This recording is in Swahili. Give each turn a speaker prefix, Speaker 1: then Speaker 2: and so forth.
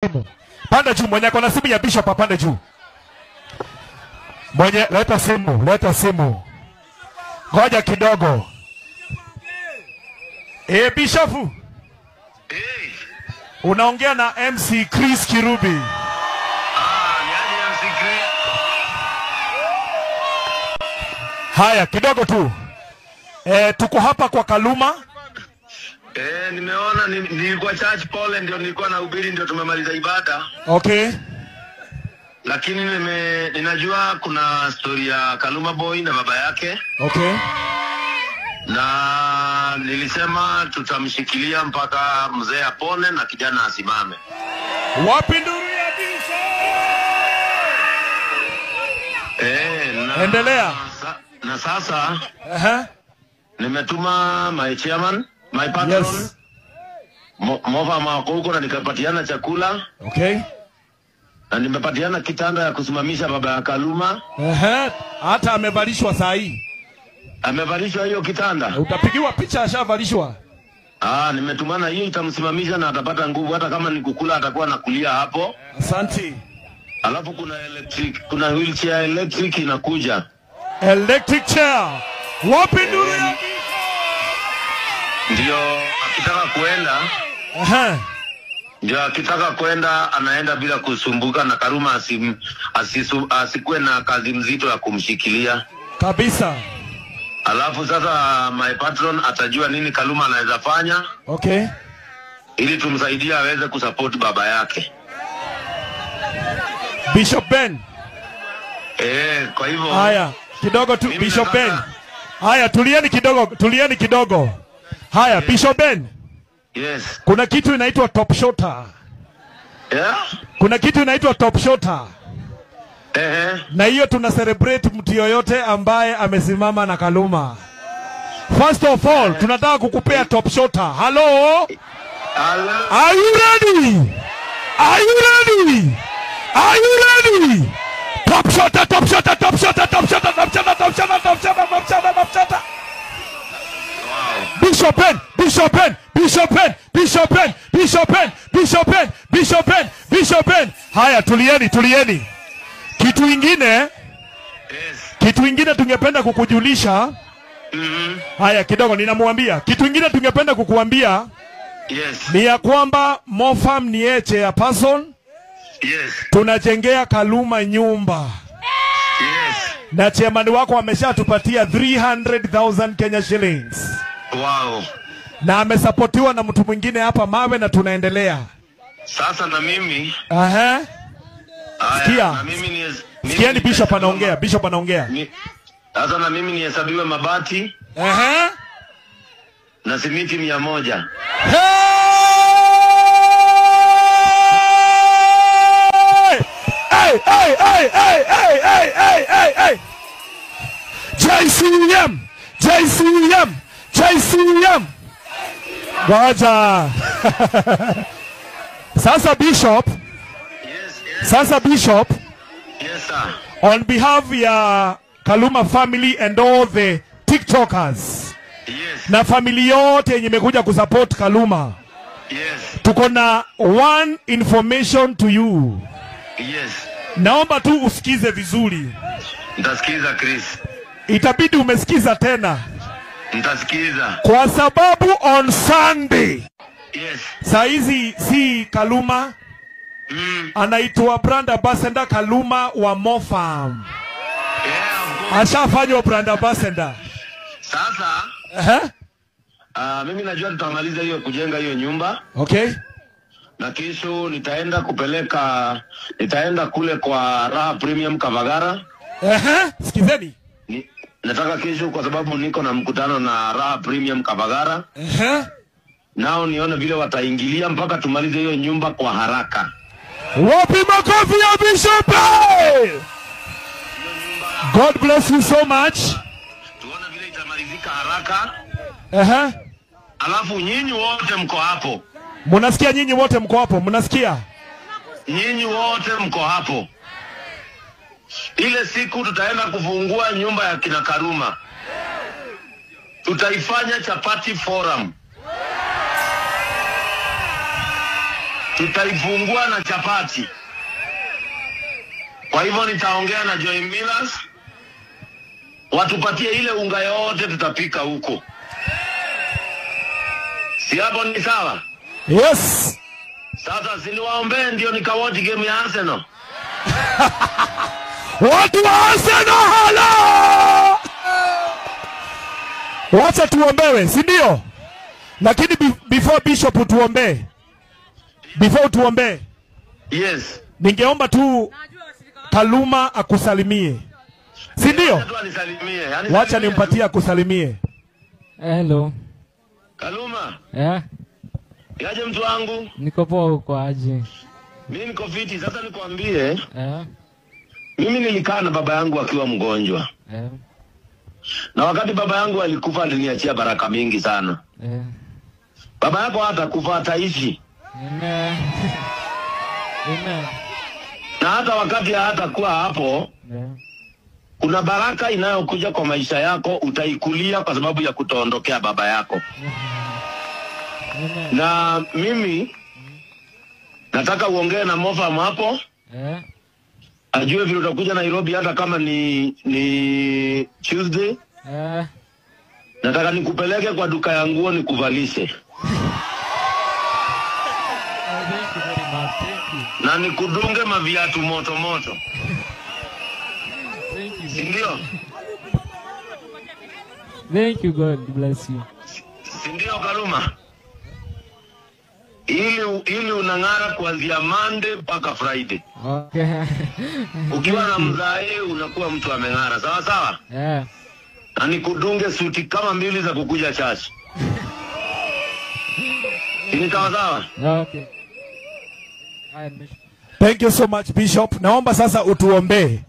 Speaker 1: Simu. Panda juu, mwenye ako na simu ya Bishop apande juu. Mwenye, leta simu, leta simu. Ngoja kidogo. Eh, Bishop.
Speaker 2: Hey.
Speaker 1: Unaongea na MC Chris Kirubi.
Speaker 2: Ah, ni aje MC Chris?
Speaker 1: Haya, kidogo tu. Tuko hapa kwa Kaluma.
Speaker 2: Nimeona nilikuwa church pole, ndio nilikuwa nahubiri, ndio tumemaliza ibada.
Speaker 1: Okay.
Speaker 2: Lakini ninajua kuna story ya Kaluma Boy na baba yake.
Speaker 1: Okay.
Speaker 2: Na nilisema tutamshikilia mpaka mzee apone na kijana asimame.
Speaker 1: Wapi nduru ya Bishop?
Speaker 2: Na,
Speaker 1: endelea.
Speaker 2: Na sasa nimetuma my chairman, my patron.
Speaker 1: Yes.
Speaker 2: Mova Makoko, na nikapatiana chakula.
Speaker 1: Okay.
Speaker 2: Na nimepatiana kitanda ya kusimamisha baba ya Kaluma.
Speaker 1: Hata amevalishwa saa hii.
Speaker 2: Amevalishwa hiyo kitanda.
Speaker 1: Utapigiwa picha ashavalishwa.
Speaker 2: Ah, nimetumana hiyo itamsimamisha na atapata nguvu, hata kama ni kukula atakuwa nakulia hapo.
Speaker 1: Asante.
Speaker 2: Alafu kuna wheelchair electric inakuja.
Speaker 1: Electric chair. Wapi nduru ya
Speaker 2: Ndio akitaka kuenda. Ndio akitaka kuenda anaenda bila kusumbuka, na Kaluma asikuwe na kazi mzito ya kumshikilia.
Speaker 1: Kabisa.
Speaker 2: Alafu sasa my patron atajua nini Kaluma anaweza fanya.
Speaker 1: Okay.
Speaker 2: Ili tumsaidie aweze kusupport baba yake.
Speaker 1: Bishop Ben.
Speaker 2: Kwa hivyo.
Speaker 1: Haya, kidogo tu Bishop Ben. Haya, tulieni kidogo, tulieni kidogo. Haya, Bishop Ben.
Speaker 2: Yes.
Speaker 1: Kuna kitu inaitwa top shotter.
Speaker 2: Yeah?
Speaker 1: Kuna kitu inaitwa top shotter. Na hiyo tuna celebrate mtu yoyote ambaye amesimama na Kaluma. First of all, tunataka kukupea top shotter. Hello?
Speaker 2: Hello?
Speaker 1: Are you ready? Are you ready? Are you ready? Top shotter, top shotter, top shotter, top shotter, top shotter, top shotter, top shotter, top shotter, top shotter. Bishop Ben, Bishop Ben, Bishop Ben, Bishop Ben, Bishop Ben, Bishop Ben, Bishop Ben, Bishop Ben. Haya, tulieni, tulieni. Kitu ingine,
Speaker 2: yes.
Speaker 1: Kitu ingine tungependa kukujulisha. Haya, kidogo ninamuambia. Kitu ingine tungependa kukuambia.
Speaker 2: Yes.
Speaker 1: Ni ya kwamba Mofam ni yeye chairperson.
Speaker 2: Yes.
Speaker 1: Tunajengea Kaluma nyumba.
Speaker 2: Yes.
Speaker 1: Na chairman wako ameshatupatia 300,000 Kenya shillings.
Speaker 2: Wow.
Speaker 1: Na amesapotiwa na mtu mwingine hapa Mawe, na tunaendelea.
Speaker 2: Sasa na mimi.
Speaker 1: Sikia.
Speaker 2: Na mimi ni
Speaker 1: sikieni Bishop anaongea, Bishop anaongea.
Speaker 2: Sasa na mimi nihesabiwe mabati. Na simiti 100.
Speaker 1: Hey! Hey, hey, hey, hey, hey, hey, hey, hey. JCM, JCM, JCM. Ngoja. Sasa Bishop.
Speaker 2: Yes, yes.
Speaker 1: Sasa Bishop.
Speaker 2: Yes, sir.
Speaker 1: On behalf ya Kaluma family and all the TikTokers.
Speaker 2: Yes.
Speaker 1: Na family yote yenye imekuja kusupport Kaluma.
Speaker 2: Yes.
Speaker 1: Tuko na one information to you.
Speaker 2: Yes.
Speaker 1: Naomba tu usikize vizuri.
Speaker 2: Nitasikiza Chris.
Speaker 1: Itabidi umesikiza tena.
Speaker 2: Nitasikiza.
Speaker 1: Kwa sababu on Sunday.
Speaker 2: Yes.
Speaker 1: Saa hizi si Kaluma. Anaitwa brand ambassador Kaluma wa Mofam.
Speaker 2: Yeah,
Speaker 1: ashafanywa brand ambassador.
Speaker 2: Sasa mimi najua tutamaliza hiyo kujenga hiyo nyumba.
Speaker 1: Okay.
Speaker 2: Na kesho nitaenda kupeleka, nitaenda kule kwa Raha Premium Kavagara.
Speaker 1: Sikizeni.
Speaker 2: Nataka kesho kwa sababu niko na mkutano na Raha Premium Kavagara. Nao nione vile wataingilia mpaka tumalize hiyo nyumba kwa haraka.
Speaker 1: Wapi makofi ya Bishop? God bless you so much.
Speaker 2: Tuone vile itamalizika haraka. Alafu nyinyi wote mko hapo.
Speaker 1: Munasikia nyinyi wote mko hapo, munasikia?
Speaker 2: Nyinyi wote mko hapo. Ile siku tutaenda kufungua nyumba ya kina Kaluma. Tutaifanya chapati forum. Tutaifungua na chapati. Kwa hivyo nitaongea na Joy Millers watupatie ile unga yote tutapika huko. Si hapo ni sawa?
Speaker 1: Yes.
Speaker 2: Sasa si niwaombee ndio nikawatch game ya Arsenal.
Speaker 1: Watu wa Arsenal, hello! Wacha tuombewe, si ndio? Lakini before Bishop tuombee. Before tuombee.
Speaker 2: Yes.
Speaker 1: Ningeomba tu Kaluma akusalimie. Si ndio? Wacha nimpatie akusalimie.
Speaker 3: Hello.
Speaker 2: Kaluma.
Speaker 3: Yeah.
Speaker 2: Yaje mtu wangu?
Speaker 3: Niko poa, huko aje?
Speaker 2: Mimi niko fiti. Sasa nikwambie,
Speaker 3: Yeah.
Speaker 2: mimi nilikaa na baba yangu akiwa mgonjwa.
Speaker 3: Yeah.
Speaker 2: Na wakati baba yangu alikufa aliniachia baraka mingi sana.
Speaker 3: Yeah.
Speaker 2: Baba yako hatakufa, ataishi.
Speaker 3: Amen. Amen.
Speaker 2: Na hata wakati hatakuwa hapo,
Speaker 3: Yeah.
Speaker 2: kuna baraka inayokuja kwa maisha yako, utaikulia kwa sababu ya kutoondokea baba yako.
Speaker 3: Amen.
Speaker 2: Na mimi nataka uongee na Mofam hapo.
Speaker 3: Yeah.
Speaker 2: Ajue vile utakuja Nairobi hata kama ni Tuesday.
Speaker 3: Yeah.
Speaker 2: Nataka nikupeleke kwa duka ya nguo nikuvalishe.
Speaker 3: Thank you very much. Thank you.
Speaker 2: Na nikudunge maviatu moto moto.
Speaker 3: Thank you.
Speaker 2: Si ndio?
Speaker 3: Thank you, God bless you.
Speaker 2: Si ndio Kaluma? Ili unang'ara kuanzia Monday mpaka Friday.
Speaker 3: Okay.
Speaker 2: Ukiwa na mzae unakuwa mtu ameng'ara, sawa sawa?
Speaker 3: Yeah.
Speaker 2: Na nikudunge suti kama mbili za kukuja church. Ni sawa sawa?
Speaker 3: Okay.
Speaker 1: Thank you so much Bishop. Naomba sasa utuombee.